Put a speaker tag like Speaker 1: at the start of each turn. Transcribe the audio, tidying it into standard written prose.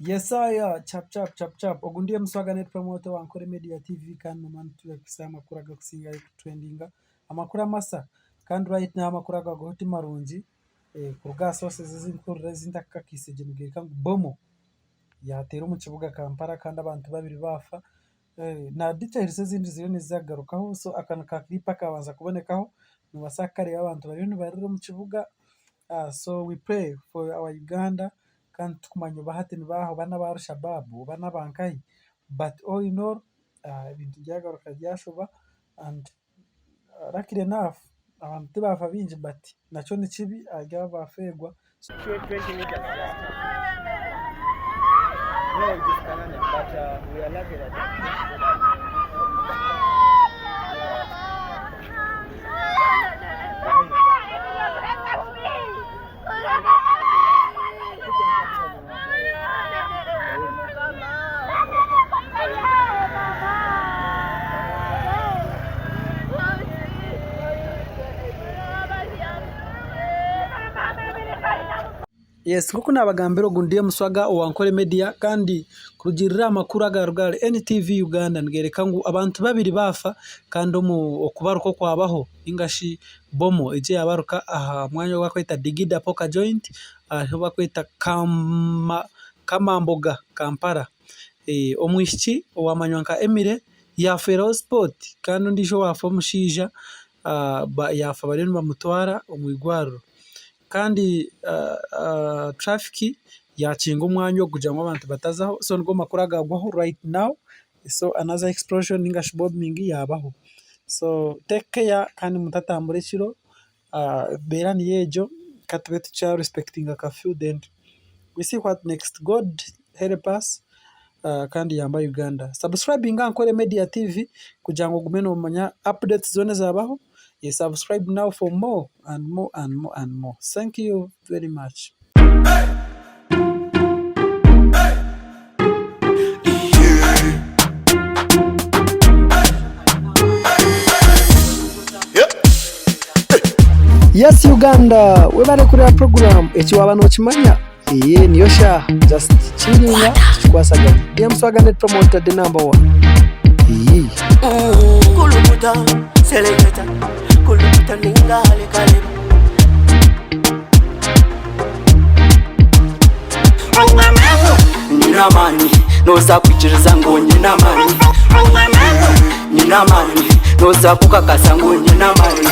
Speaker 1: Yesaya chap chap chap chap ogu ndi Muswaga Net Promoter wa Ankole Media TV kandi noomanya nitukuhitsya amakuru agakusingayo kutrendinga, amakuru amasa kandi right now amakuru agarugaho ti marungi kuruga aha sources ezi ndikuhurira ezi ntakakakaize gye nigooreka ngu bomu yaateera omu kibuga Kampala kandi abantu babiri baafa na details ezindi ziriyo niziza kugarukaho so aka ni ka clip akaabanza kubonekaho noobaasa kukareeba abantu bariyo nibarira omu kibuga so we pray for our Uganda kandi titukumanya oba hati nibaaha oba n'aba Al-shabaab oba n'aba nkahi but all in all ebintu byagaruka byashoba and luckily enough abantu tibaafa baingi but nakyo ni kibi ahari abo abaafeerwa. Yes nk'oku naabagambira ogu ndi Muswaga owa Ankole Media kandi kurugiirira aha makuru agaruga ahari NTV Uganda nigooreka ngu abantu babiri baafa kandi okubaruka okwabaho ninga shi bomu egi eyabaruka aha mwanya ogu barikweta Digida Poka Joint ahu barikweta Kamamboga Kampala. Omwishiki owamanywa nka Emily yaafeeraho sipoti kandi ondiijo owaafa omushaija yaafa bariyo nibamutwara omu irwariro. Kandi traffic yaakinga omwanya ogu kugira ngu abantu batazaho so nigo makuru agaagwaho right now so another explosion ninga shi bombing yaabaho. So take care kandi mutatambura ekiro, embeera niyo egyo ka tube tukya respectinga curfew then we see what next. God help us kandi yamba Uganda. Subscribinga aha Ankole Media TV kugira ngu ogume noomanya updates zoona ezaabaho. Subscribe now for more and more and more and more. Thank you very much.
Speaker 2: Yes Uganda webare kureba program eki waba nokimanya eye niyo shaaha just chillinga tukikwasaganya DM Swagga Net Promoter the number one iyii.
Speaker 3: Kulukuta, seleketa, kulukuta ninga halekaleba. Nyine amaani, noza kwikiriza ngu nyine amaani. Nyine amaani, noza kukakasa ngu nyine amaani.